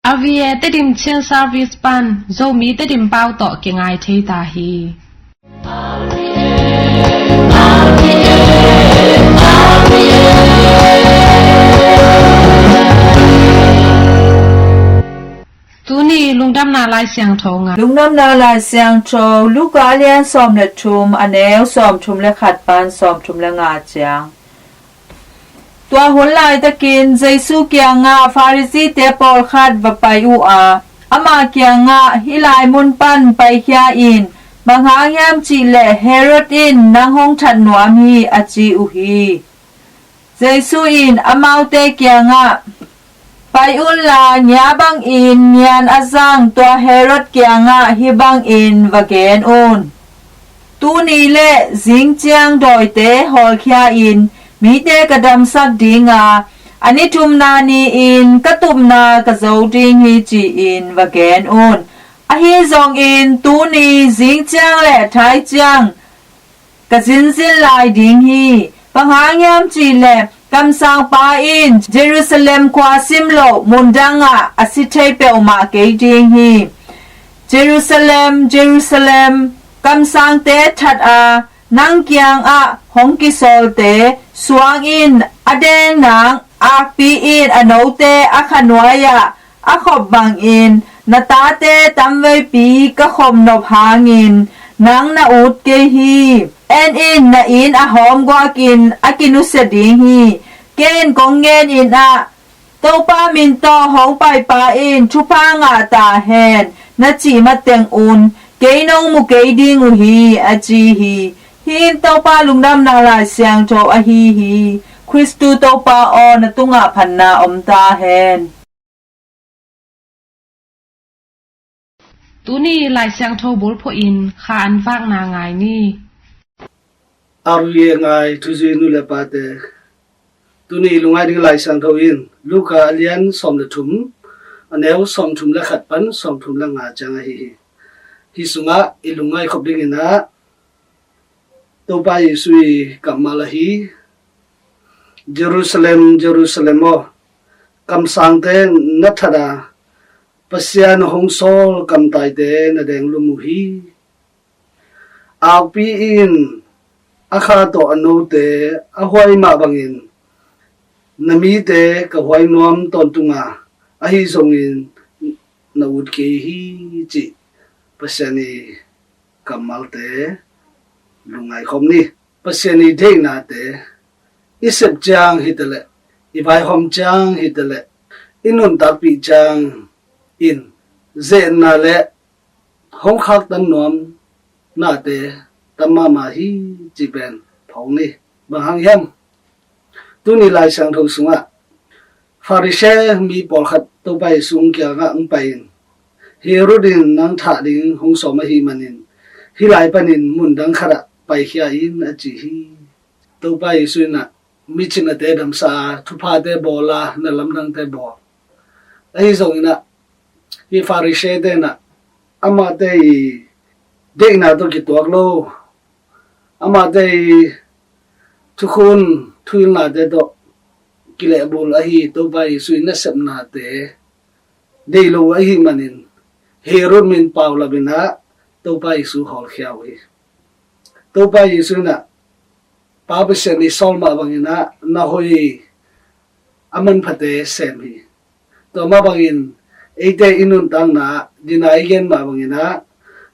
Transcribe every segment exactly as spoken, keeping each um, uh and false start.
R V A Tedim Chin Service pan Zomi Tedim pau tawh kingai thei ta hi. Tuni Lungdamna Lai Siangtho ngai. Lungdamna Lai Siangtho, Luka a lian sawm le thum, a neu sawm thum le khat pan sawm thum le nga ciang. Tua hun laitakin Jesu kiangah Pharisee-te pawlkhat va pai uh a, ama kiangah, "Hih lai mun pan paikhia in, bang hang hiam cih leh Herod in nang hong that nuam hi," a ci uh hi. Jesu in amaute kiangah, "Pai unla, ngia bangin ngian a zang tua Herod kiangah hih bangin va gen un: Tuni le zing ciang dawite hawlkhia in mite ka damsak ding a, a ni thumna ni-in ka tupna ka zo ding hi," ci-in va gen un. Ahi zongin tuni zing ciang le thai ciang ka zinzin lai ding hi. Bang hang hiam cih leh kamsangpa in Jerusalem khua sim loh mundang ah a si thei peuhmah kei ding hi. "Jerusalem, Jerusalem, kamsangte that a, nang kiangah hong kisawlte suang in a deng nang, akpi in a note a kha nuai-ah a khop bangin, na tate tamveipi ka khop nop hangin nang na ut kei hi. En in, na inn a hawm guakin a kinusia ding hi. Kei in kong ngenin ah, 'Topa min tawh hong paipa in thupha ngah ta hen,' na cih mateng un kei nong mu kei ding uh hi," a ci hi. Hih in Topa Lungdamna Lai Siangtho ahi hi. Khristu Topa aw, na tungah phatna om ta hen. Tuni Lai Siangtho bulphuh in kha an vakna ngai ni. R V A ngai thuzui nu le pate, tuni i lungngai ding Lai Siangtho in Luka a lian sawm le thum, a neu sawm thum le khat pan sawm thum le nga ciang ahi hi. Hih sungah i lungngai khop dingin ah Topa Jesu i kammal ahi: "Jerusalem, Jerusalem aw, kamsangte na that a, Pasian hong sawl kamtaite na denglum uh hi. Akpi in a kha tawh a note a huai mah bangin na mite ka huai nuam tawntung a, ahi zongin na ut kei hi," cih Pasian i kammalte lungngai khawm ni. Pasian i deihnate i sep ciang hi taleh, i vaihawm ciang hi taleh, i nuntakpih ciangin zetna le hong khaktan nuam nate tam mahmah hi cih pen phawk ni. Bang hang hiam? Tuni Lai Siangtho sungah Pharisee mi pawlkhat Topa Jesu kiangah hong pai-in, "Herod in nang thah ding hong sawm ahih manin hih lai panin mundang khatah paikhia in," a ci hi. Topa Jesu in ah mi cihnate damsak a, thuphate bawl a, na lamdangte bawl. Ahi zongin ah hih Pharisee-te in ah amate i deihna tawh kituak lo, amate i thukhun thuhilhnate tawh kilehbul ahi Topa Jesu i nasepnate deih lo uh ahih manin Herod min paulap in ah Topa Jesu hawlkhia uh hi. Topa Jesu in ah Pa Pasian i sawl mah bangin ah na hoih a manphate sem hi. Tua mah bangin eite i nuntakna ah dina i gen mah bangin ah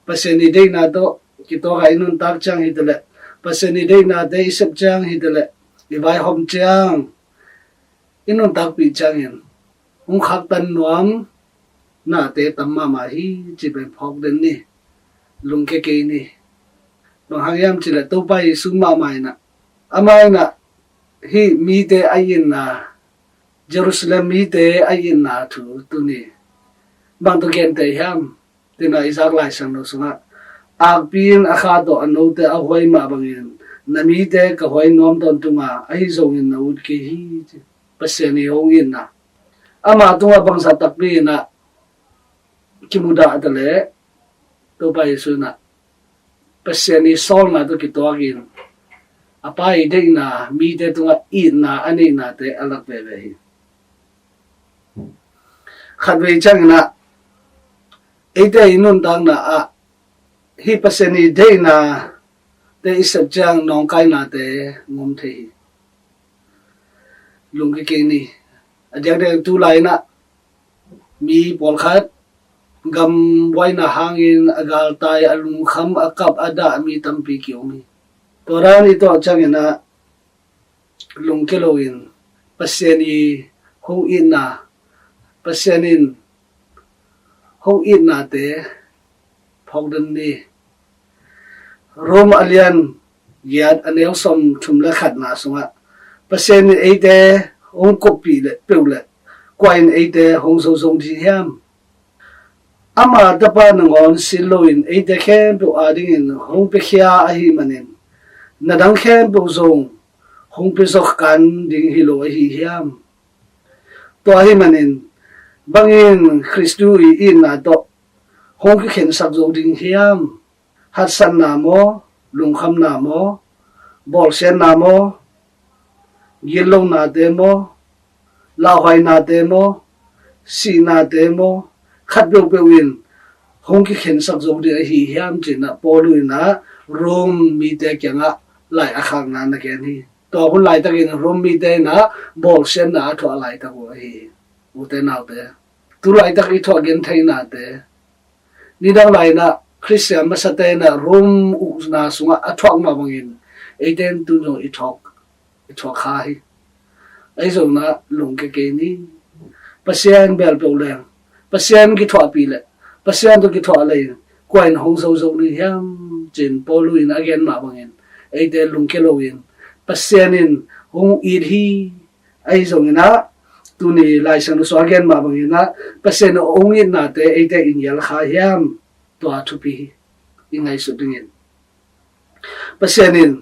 Pasian i deihna tawh kituak a i nuntak ciang hi taleh, Pasian i deihnate i sep ciang hi taleh, i vaihawm ciang, i nuntakpih ciangin hong khaktan nuam nate tam mahmah hi cih pen phawk den ni. Lungkia kei ni. Bang hang hiam cih leh Topa Jesu mahmah in ah, amah in ah hih mite a itna, Jerusalem mite a itna thu tuni bang tawh genteh hiam? Tina i zak Lai Siangtho sungah, "Akpi in a kha tawh a note a huai mah bangin na mite ka huai nuam tawntung a, ahi zongin na ut kei hi," ci. Pasian i hong itna, ama tungah bangzah takpi in ah kimudah taleh, Topa Jesu in ah Pasian i sawlna tawh kituakin a Pa i deihna, mite tungah itna a neihnate a lak veve hi. Khatvei ciangin ah eite i nuntakna ah hih Pasian i deihna te i sep ciang nawngkainate ngom thei hi. Lungkia kei ni. A diakdiak tu lai-in ah mi pawlkhat gam buaina hangin a galtai, a lungkham, a kap, a dah mi tampi ki-om hi. Tua dan i tuah ciangin ah lungkia loin Pasian i hong itna, Pasian in hong itnate phawk den ni. Rom a lian giat, a neu sawmthum le khatna sungah Pasian in eite hong koppih le peuh le kua in eite hong zo zo ding hiam? Ama Tapa nangawn sil loin eite khempeuh adingin hong piakhia ahih manin na dang khempeuh zong hong pia zo kan ding hi lo ahi hiam? Tua ahih manin bangin Khristu i itna tawh hong kikhensak zo ding hiam? Haksatna maw, lungkhamna maw, bawlsiatna maw, gitlonate maw, lauhuainate maw, sihnate maw, khat peuhpeuh in hong kikhensak zo ding ahi hiam ci-in ah Paul in ah Rom mite kiangah lai a khakna na gen hi. Tua hun laitakin Rom mite in ah bawlsiatna a thuah laitak uh ahi hi. Ute naute, tu laitak i thuah gentheihnate nidang lai-in ah Khristian masate in ah Rom ukna sungah a thuak mah bangin eite in tun zong i thuak, i thuak kha hi. Ahi zongin ah lungkia kei ni. Pasian bel peuh leng Pasian kithuahpih leh Pasian tawh kithuah lei kua in hong zo zo ni hiam ci-in Paul in a gen mah bangin eite lungkia loin Pasian in hong it hi. Ahi zongin ah tuni Lai Siangtho sung a gen mah bangin ah Pasian hong itnate eite in ngial kha hiam? Tua thupi hi. I ngaihsut dingin Pasian in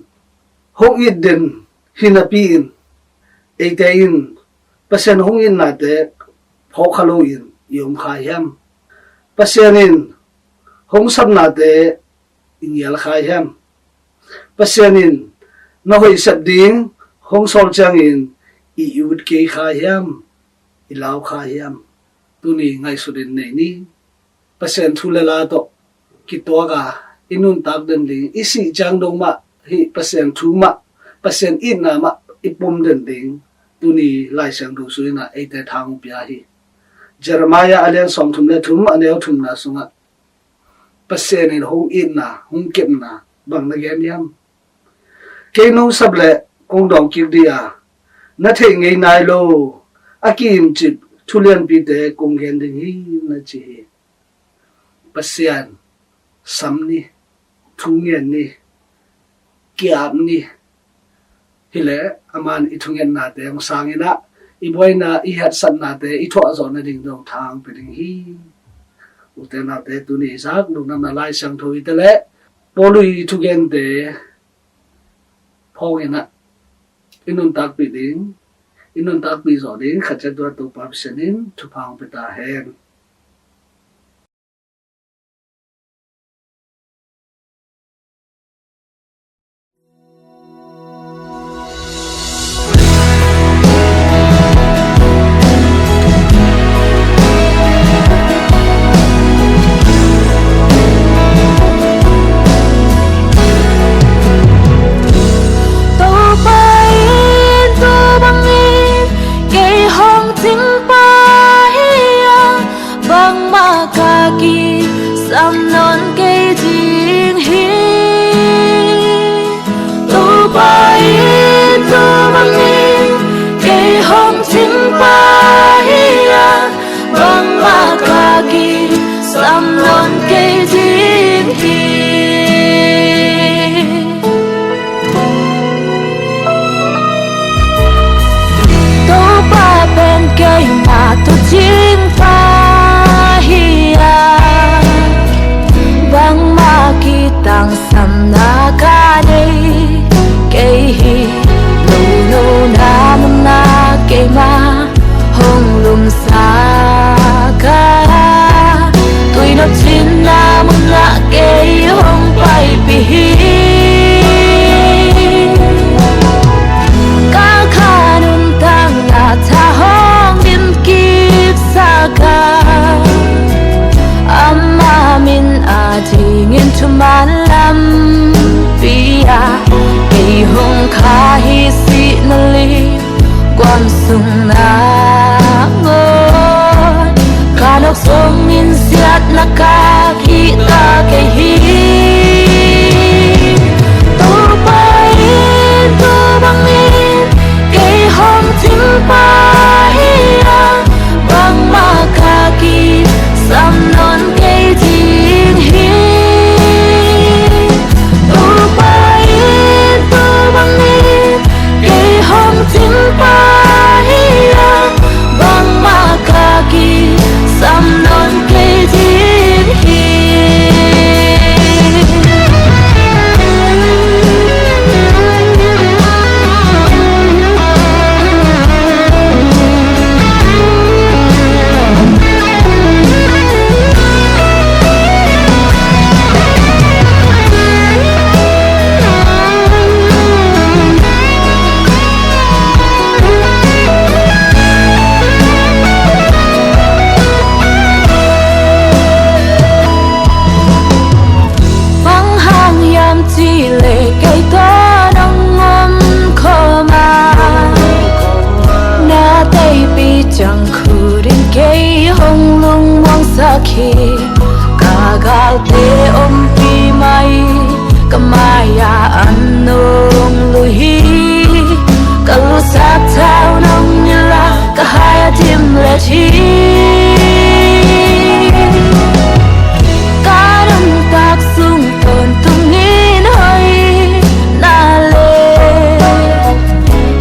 hong it den hi napi-in eite in Pasian hong itnate phawk kha loin i om kha hiam? Pasian in hong sapnate i ngial kha hiam? Pasian in na hoih sep ding hong sawl ciangin i ut kei kha hiam? I lau kha hiam? Tuni ngaihsut in nei ni. Pasian thu le la tawh kituak a i nuntak den ding, i sih ciang dong mah hih Pasian thu mah, Pasian itna mah i pom den ding tuni Lai Siangtho sung in ah eite tha hong pia hi. Jeremiah a lian sawmthum le thum, a neu thumna sungah Pasian in hong itna, hong kepna bang na gen hiam? Kei nong sap leh kong dawng kik ding a, na theih ngei nai lo a ki-imcip thu lianpite kong gen ding hi, na ci hi. Pasian sam ni, thu ngen ni, ki-ap ni. Hi leh a man i thungetnate hong sang in ah i buaina, i haksatnate i thuah zawh nading dong tha hong pia ding hi. Ute naute, tuni i zak lungdamna Lai Siangtho hi ta leh Paul i thugente phawk in ah i nuntakpih ding, i nuntakpih zawh ding khat ciat tua Topa Pasian in thupha hong pia ta hen. Topa in tua bangin kei hong cingpa hi a, bangmah ka kisam nawn kei ding hi. Topa in tua bangin kei hong cingpa hi a, bangmah ka kisam nawn kei ding hi. Topa pen keima tuucingpa hi a, bangmah kitangsamna ka nei kei hi. Lolo na mun ah keima hong lumsa ka, tuinop cinna mun ah kei hong paipih hi. Ka kha nuntakna tha hong dimkipsa ka, Khi ka galte ompi mah hi, ka mai-ah an nong lui hi. Ka lusak thau nong nilh a, ka hai a dimlet hi. Ka nuntak sung tawntungin hoihna le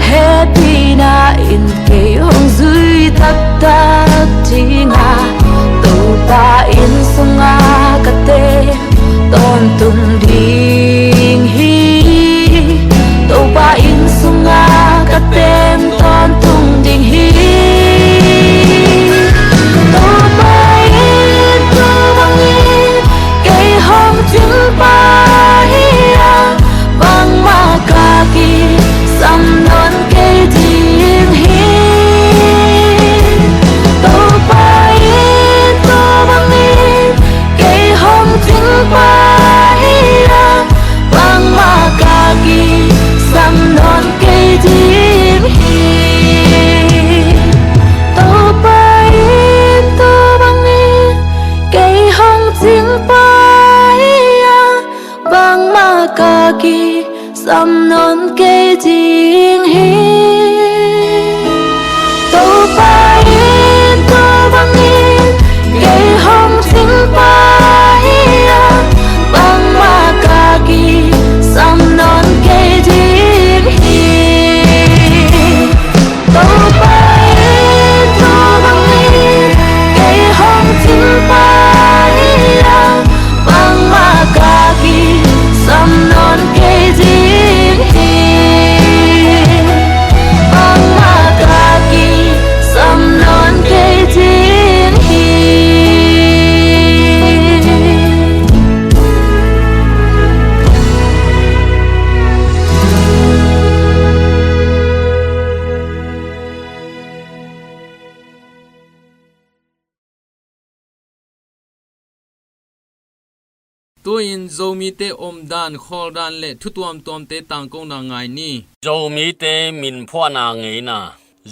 hehpihna in kei hong zui taktak ding a, Topa inn sungah ka teng tawntung ding hi. Topa inn sungah ka teng tawntung ding hi. Topa in tua bangin kei hong cingpa hi a, bangmah ka kisam nawn kei ding hi. Topa in tua bangin kei hong cingpa hi a, bangmah ka kisam nawn kei ding hi. Topa in tua bangin kei hong cingpa hi a, bangmah ka kisam nawn kei ding hi. Topa in tua bangin kei hong cingpa hi a, bangmah ka kisam nawn kei ding hi. Topa in tua bangin kei hong cingpa hi a, bangmah ka kisam nawn kei ding hi. Bangmah ka kisam nawn kei ding hi. Tu-in Zomite omdan khawldan le thu tuamtuamte tangkona ngai ni. Zomite min phuahna ngeina.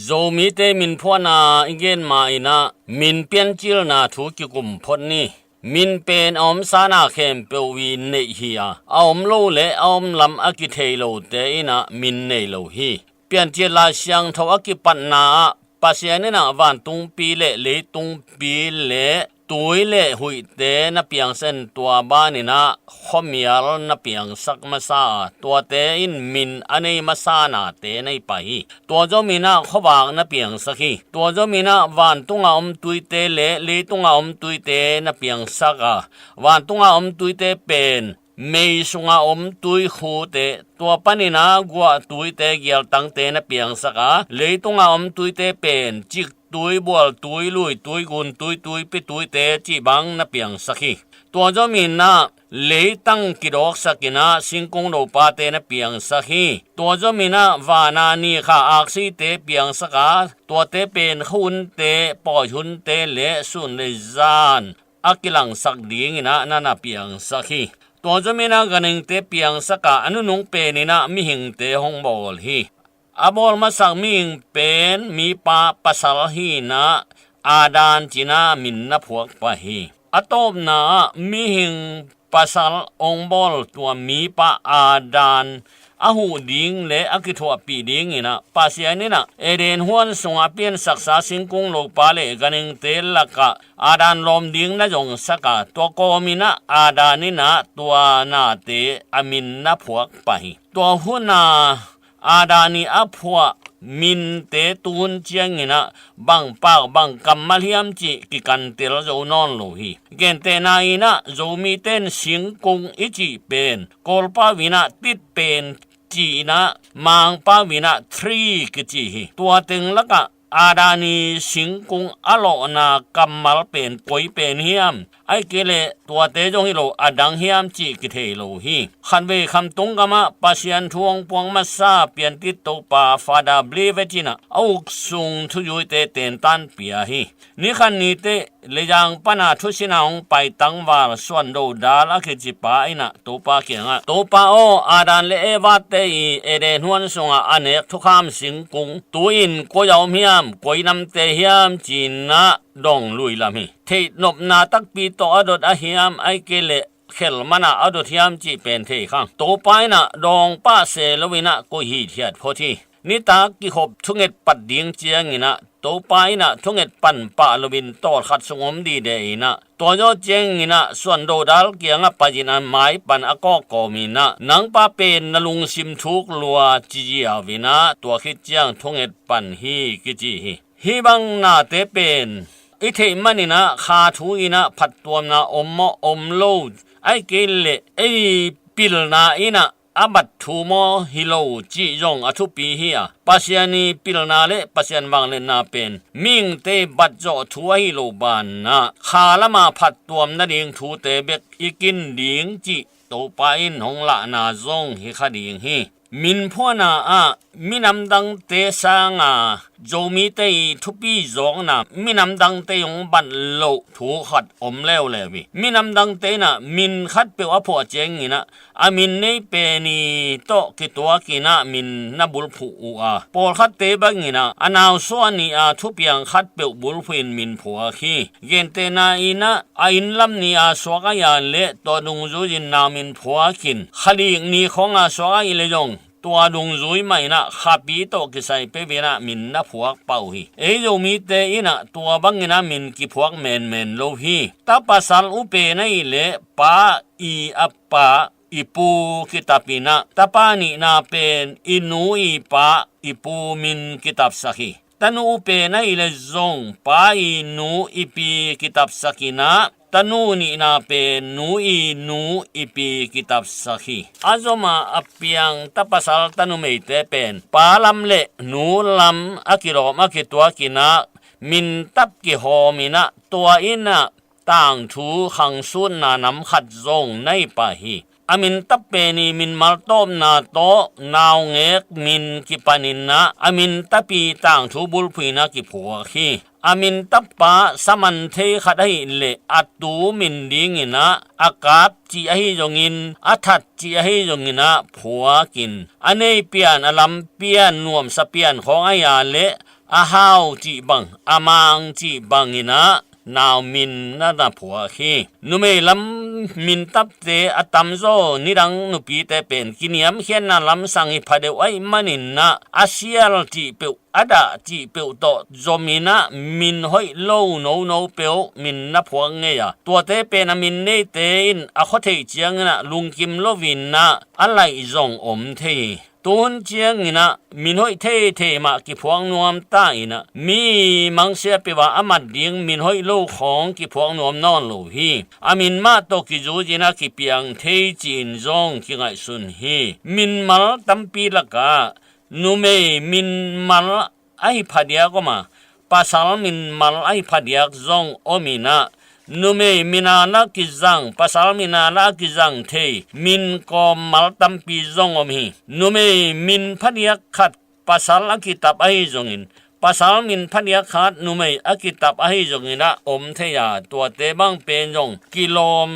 Zomite min phuahna i gen ma-in ah min piancilna thu kikum phot ni. Min pen a om sana khempeuh i neih hi a, a om lo le a om lam a kithei lote in ah min nei lo hi. Piancil Lai Siangtho a kipatna ah Pasian in ah vantungpi le leitungpi le tui le huihte na piangsak in, tua banin ah khuamial na piangsak masa a, tuate in min a nei masa nate na hi pah hi. Tua zom in ah khuavak na piangsak hi. Tua zom in ah vantung a om tuite le leitung a om tuite na piangsak a, vantung a om tuite pen mei sunga om tuikhute, tua panin ah guah tuite, gialtangte na piangsak a, leitung a om tuite pen ciktui, bualtui, luitui, guntui, tuipi tuite cih bang na piangsak hi. Tua zom in ah leitang kidawksak in ah singkung dopate na piangsak hi. Tua zom in ah van a ni kha aksite piangsak a, tuate pen khuahunte, pawihunte le sun le zan a kilangsak dingin ah na na piangsak hi. Tua zom in ah ganhingte piangsak a, a nunung pen in ah mihingte hong bawl hi. A bawl masak mihing pen mipa pasal hi in ah Adam ci-in ah min na phuak pah hi. A tawpna ah mihing pasal hong bawl tua mipa Adam a huh ding le a kithuahpih dingin ah Pasian in ah Eden huan sungah a piansaksa singkung lopa le ganhingte lakah Adam lawm ding na zongsak a, tua kawmin ah Adam in ah tua nate a min na phuak pah hi. Tua hun a Adam ii a phuah minte tu hun ciangin ah bang pak bang kammal hiam cih kikantel zo nawn lo hi. Gentehna in ah Zomite in singkung i cih pen Kawlpau in ah tit pen ci-in ah Mangpau in ah tree kici hi. Tua teng lakah Adam ii singkung a lawhna kammal pen koi pen hiam, ahih kei leh tuate zong hi lo a dang hiam cih kithei lo hi. Khatvei Khamtung gamah Pasian thu hong puak masa Piantit Topa Father Blivett in ah a uk sung thuzuite tentan pia hi. Ni khat ni teh Lezang pan a thusin a hong pai tangval Suan Do Dal a kici pa in ah Topa kiangah, Topa aw, Adam le Evate ii Eden huan sungah a nek thukham singkung tu-in koi-ah om hiam, koi namte hiam ci-in ah dawng lui lam hi. Theihnopna takpi tawh a dot a hiam, ahih kei leh khel manah a dot hiam cih pen thei khang. Topa in ah dawng pah se loin ah koih hithiat phot hi. Nitak kikhop thunget pat ding ciangin ah Topa in ah thunget pan pah loin tawlkhat sung om dide in ah, tua zawh ciangin ah suan dodal kiangah pai-in a mai pan a kawkkawm in ah, nangpa pen na lungsim thuk lua ci ziau in ah, tua khit ciang thunget pan hi kici hi. Hih bang nate pen i theih manin ah kha thu in ah phattuamna om maw om lo, ahih kei leh ei pilna in ah a bat thu maw hi lo cih zong a thupi hi a, Pasian i pilna le Pasian vangliatna pen mihingte bat zawh thu ahi lo banah kha lama phattuam nading thute bek i kin ding cih Topa in hong lahna zong hi kha ding hi. Min phuahna ah minam dangte sanga Zomite i thupi zawkna, minam dangte i hong bat loh thu khat om leuleu hi. Minam dangte in ah min khatpeuh a phuah ciangin ah a min nei pen i tawh kituakin ah min na bulphuh uh a, pawlkhatte bangin ah a nausuah ni-a thupiang khatpeuh bulphuhin min phuak hi. Gentehna in ah a inn lam ni-a suak ahih leh tua dungzui-in nau min phuakin, kha lik ni khawng a suak ahih leh zong tua dungzui mah in ah khapi tawh kisai peuh in ah min na phuak pah uh hi. Ei Zomite in ah tua bangin ah min kiphuak menmen lo hi. Ta pasal uh pen ahih leh pa i a pa i pu kitap in ah, tapa nihna pen i nu i pa i pu min kitapsak hi. Tanu uh pen ahih leh zong pa i nu i pi kitapsak in ah, tanu nihna pen nu i nu i pi kitapsak hi. A zom a a piang ta pasal ta numeite pen pa lam le nu lam a kilawm a kituakin ah min tap kihawm in ah, tua in ah tangthu khangsutna nam khat zong na hi pah hi. A min tap pen i min maltawpna tawh naungek min kipan in ah a min tap i tangthu bulphuh in ah kiphuak hi. A min tap pa saman thei khat ahih leh a tu min dingin ah a kap cih ahi zongin, a that cih ahi zongin ah phuakin, a nei pian, a lam pian, nuamsa pian khawng ahih leh a hau cih bang, a mang cih bangin ah nau min na na phuak hi. Numei lam min tapte a tamzaw nidang nupite pen kiniamkhiatna lamsang hi pha deuh ahih manin ah a sial cih peuh, a dah cih peuh tawh zom in ah min hoih lo nono peuh min na phuak ngei a, tuate pen a min neite in a khua theih ciangin ah lungkim loin ah a laih zong om thei hi. Tuhun ciangin ah min hoih theithei mah kiphuak nuam ta in ah, mi mangsia peuh a a mat ding min hoih lo khawng kiphuak nuam nawn lo hi. A min mah tawh kizui in ah kipiang thei ci-in zong kingaihsun hi. Min mal tampi lakah numei min mal ahi phadiak om a, pasal min mal ahi phadiak zong om in ah, numei min a la kizang, pasal min a la kizang thei min kawm mal tampi zong om hi. Numei min phadiak khat pasal a kitap ahi zongin, pasal min phadiak khat numei a kitap ahi zongin ah om thei a, tuate bang pen zong kilawm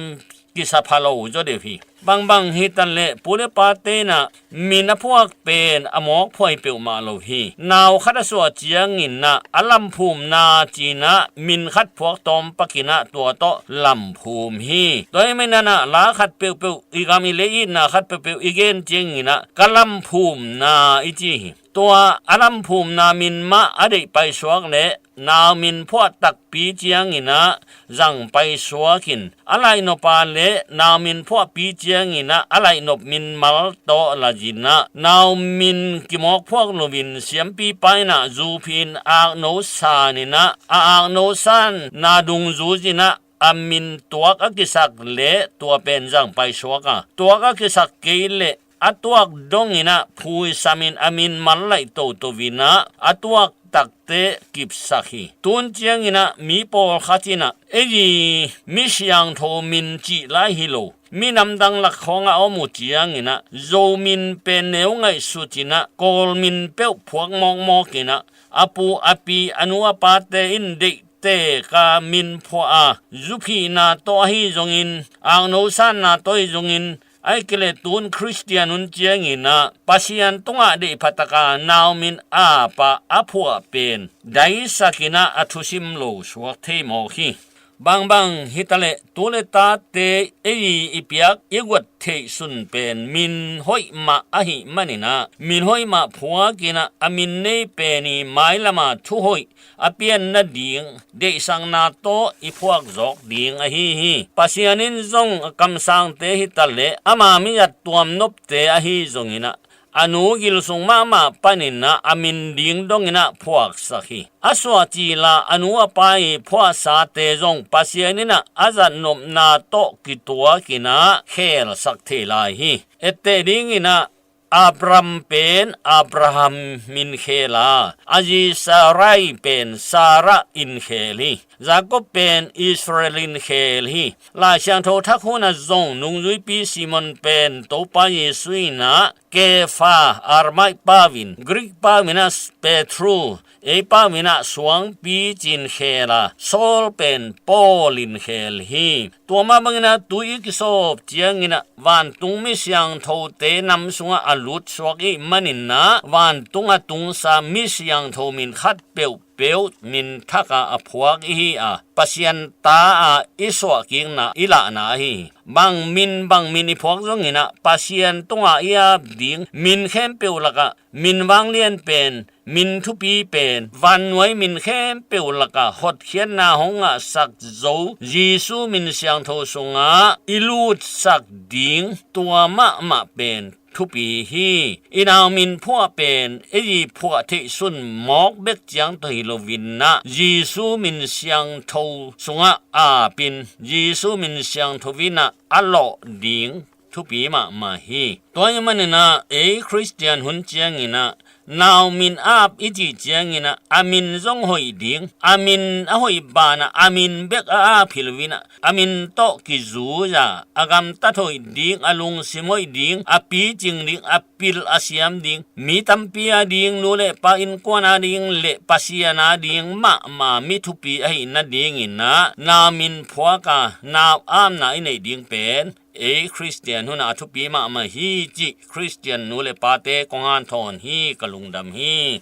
kisa pha lo zaw deuh hi. Bangbang hi ta leh pu le pate in ah min a phuak pen a mawk phuai peuhmah lo hi. Nau khat a suah ciangin ah a lamphumna ci-in ah min khat phuak tawm pak in ah tua tawh lamphum hi. Tua ahih manin ah la khat peuhpeuh, i gam i lei itna khat peuhpeuh i gen ciangin ah ka lamphumna i ci hi. Tua a lamphumna min mah a deih paisuak leh nau min phuah takpi ciangin ah zang paisuak in, a laihnop a leh nau min phuahpi ciangin ah a laihnop min mal tawh la in ah nau min kimawk phuak loin siampipa in ah zu phi-in akno san in ah, a akno sanna dungzui in ah a min tuak a kisak leh tua pen zang paisuak a, tuak a kisak kei leh a tuak dongin ah phuisam in a min mal laih toto in ah a tuak takte kipsak hi. Tuhun ciangin ah mi pawlkhat in ah ei mi siangtho min cih lai hi lo, minam dang lak khawng a om uh ciangin ah Zo min pen neu ngaihsut in ah Kawl min peuh phuak mawkmawk in ah a pu a pi a nu a pate in deih tek a min phuah a, zu phihna tawh ahi zongin, akno sanna tawh ahi zongin, Ahih kei leh tun Khristian hun ciangin ah Pasian tungah deihphataka nau min aap a a phuah pen daisakin ah a thusim lo suak thei mawk hi. Bangbang hitaleh tu le tate ei i piak i guat theih sun pen min hoih mah ahih manin ah min hoih mah phuakin ah a min nei pen i mailama thuhoih a pian nading deihsakna tawh i phuak zawk ding ahi hi. Pasian in zong a kamsangte hitaleh ama mi zat tuamnopte ahi zongin ah a nu gilsung mahmah panin ah a min ding dongin ah phuaksak hi. A suah cil a a nu a pa i phuahsate zong Pasian in ah a zatnopna tawh kituakin ah khelsak thei lai hi. Etteh dingin ah Abram pen Abraham in khel a, a zi Sarai pen Sarah in khel hi. Jakob pen Israel in khel hi. Lai Siangtho thak hunah zong nungzuipi Simon pen Topa Jesu in ah Kefa, Aramaic pau in, Greek pau in ah Petru, ei pau in ah suangpi ci-in khel a, Saul pen Paul in khel hi. Tua mah bangin ah tu i kisawp ciangin ah vantung mi siangthote nam sungah a lut suak i hih manin ah vantung a tungsa mi siangtho min khat peuhpeuh min thak a a phuak i hi a, Pasian ta a i suahkikna i lahna ahi hi. Bang min bang min i phuak zongin ah Pasian tungah i aap ding min khempeuh lakah min vanglian pen, min thupi pen, vannuai min khempeuh lakah hotkhiatna hong ngahsak zo Jesu min siangtho sungah i lutsak ding tua mahmah pen thupi hi. I nau min phuah pen ei i phuah theih sun mawk bek ciang tawh hi loin ah Jesu min siangtho sungah aapin Jesu min siangtho in ah a lawh ding thupi mahmah hi. Tua ahih manin ah ei Khristian hun ciangin ah nau min aap i cih ciangin ah a min zong hoih ding, a min a hoih banah a min bek a aap hi loin ah a min tawh kizui a, a gamtat hoih ding, a lungsim hoih ding, a picing ding, a pil a siam ding, mi tampi a ding, nu le pa innkuan a ding le Pasian a ding mahmah mi thupi ahih nadingin ah nau min phuak a nau aapna i neih ding pen ei Khristian hunah a thupi mahmah hi cih Khristian nu le pate kong hanthawn hi. Ka lungdam hi.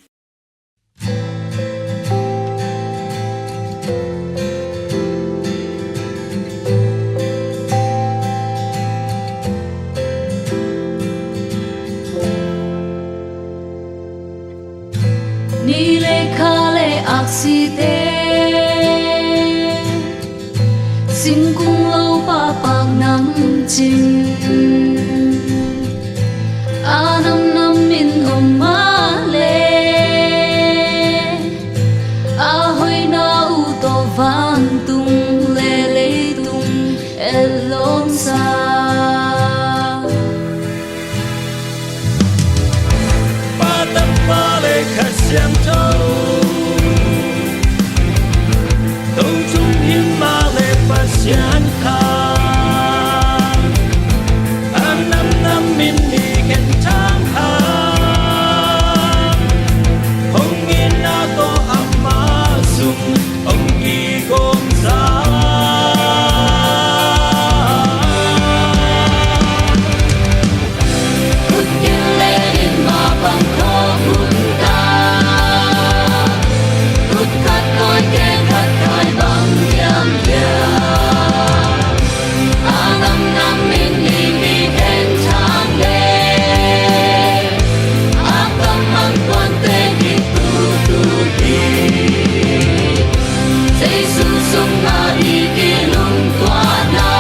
Ni le kha le aksite, singkung lo pahpak nam cing, a namnam in om mah le, a hoihna uh tawh vantung le leitung etlawmsa. Pa, Tapa le Kha Siangtho, Tong Tung Him Mah le Pasian kha, a namnam in i genthang kha, hong itna tawh amah sung hong kigawmsa. Khut gil le in mah bang khawm hun ta, khut khat tawi, keng khat tawi bang hiam hiam, a namnam in i mi genthang le, a kam man tuante hi tutu hi. Jesu sungah i kilungtuahna,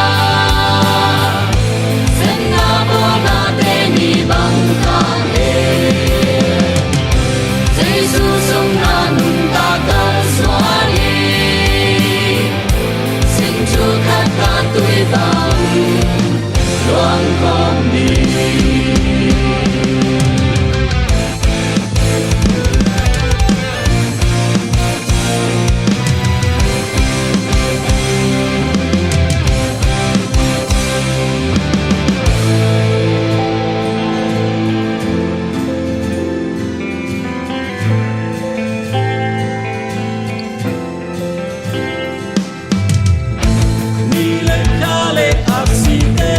sepna bawlnate ni bang kang e. Jesu sungah nuntak kalsuan hi. Singcu khat ka tui bang luang kawm ni. Ni le kha le aksite,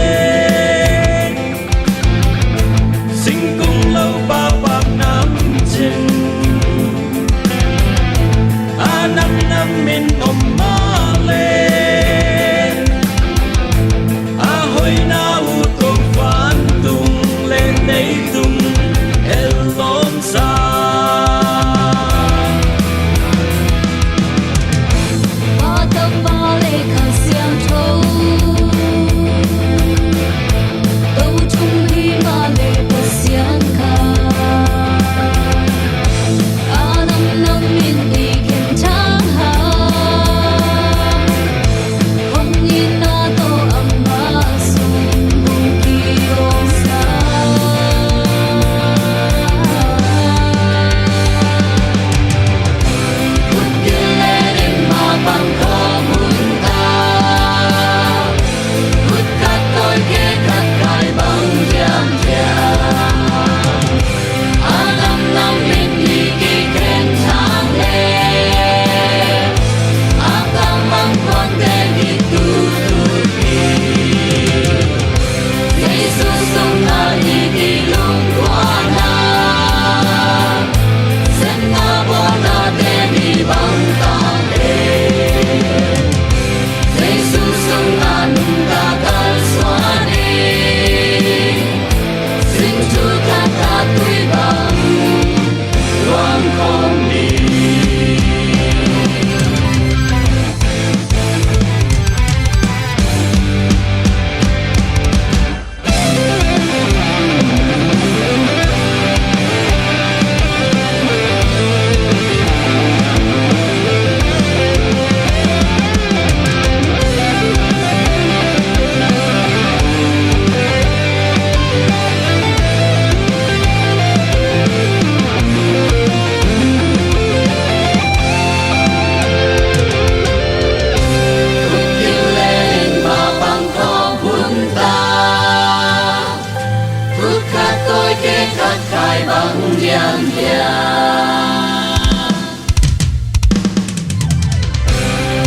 Tawi kei khat kai bang diam hiam?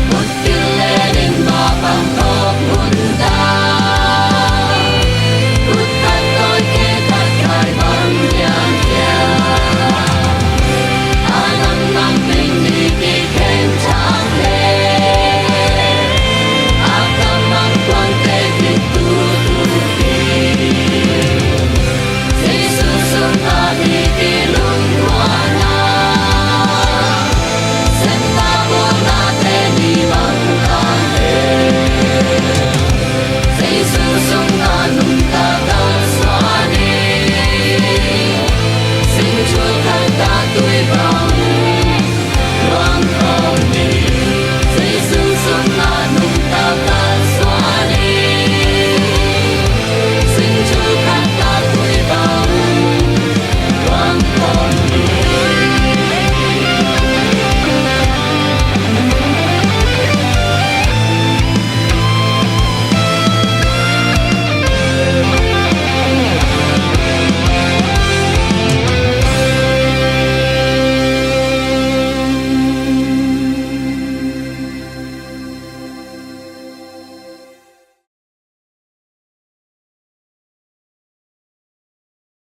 Mut killenin mah bang tawk munta. Mut khat tawi kei khat kai bang diam hiam? A lamlam ning ni kikhen thang le. A kamang kuangte kitutu hi. Jesu sungah mi kilungkuanna, semna bawlnate ni bang ka he. Jesu sungah nungta kalsuan hi. Singthul khat tui bang luang khawm hi. Jesu sungah nungta kalsuan hi. Singthul khat tui bang luang khawm hi.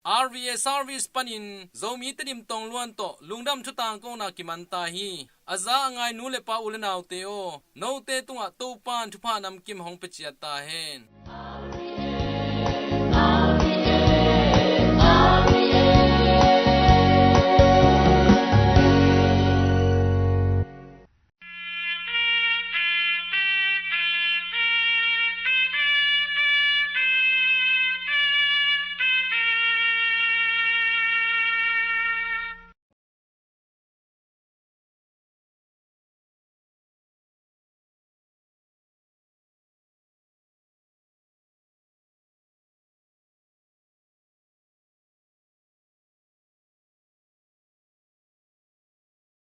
R V A service panin Zomi Tedim tongluan tawh lungdam thutang kona kiman ta hi. A za a ngai nu le pa u le naute aw, note tungah Topan thupha namkim hong pia ciat ta hen.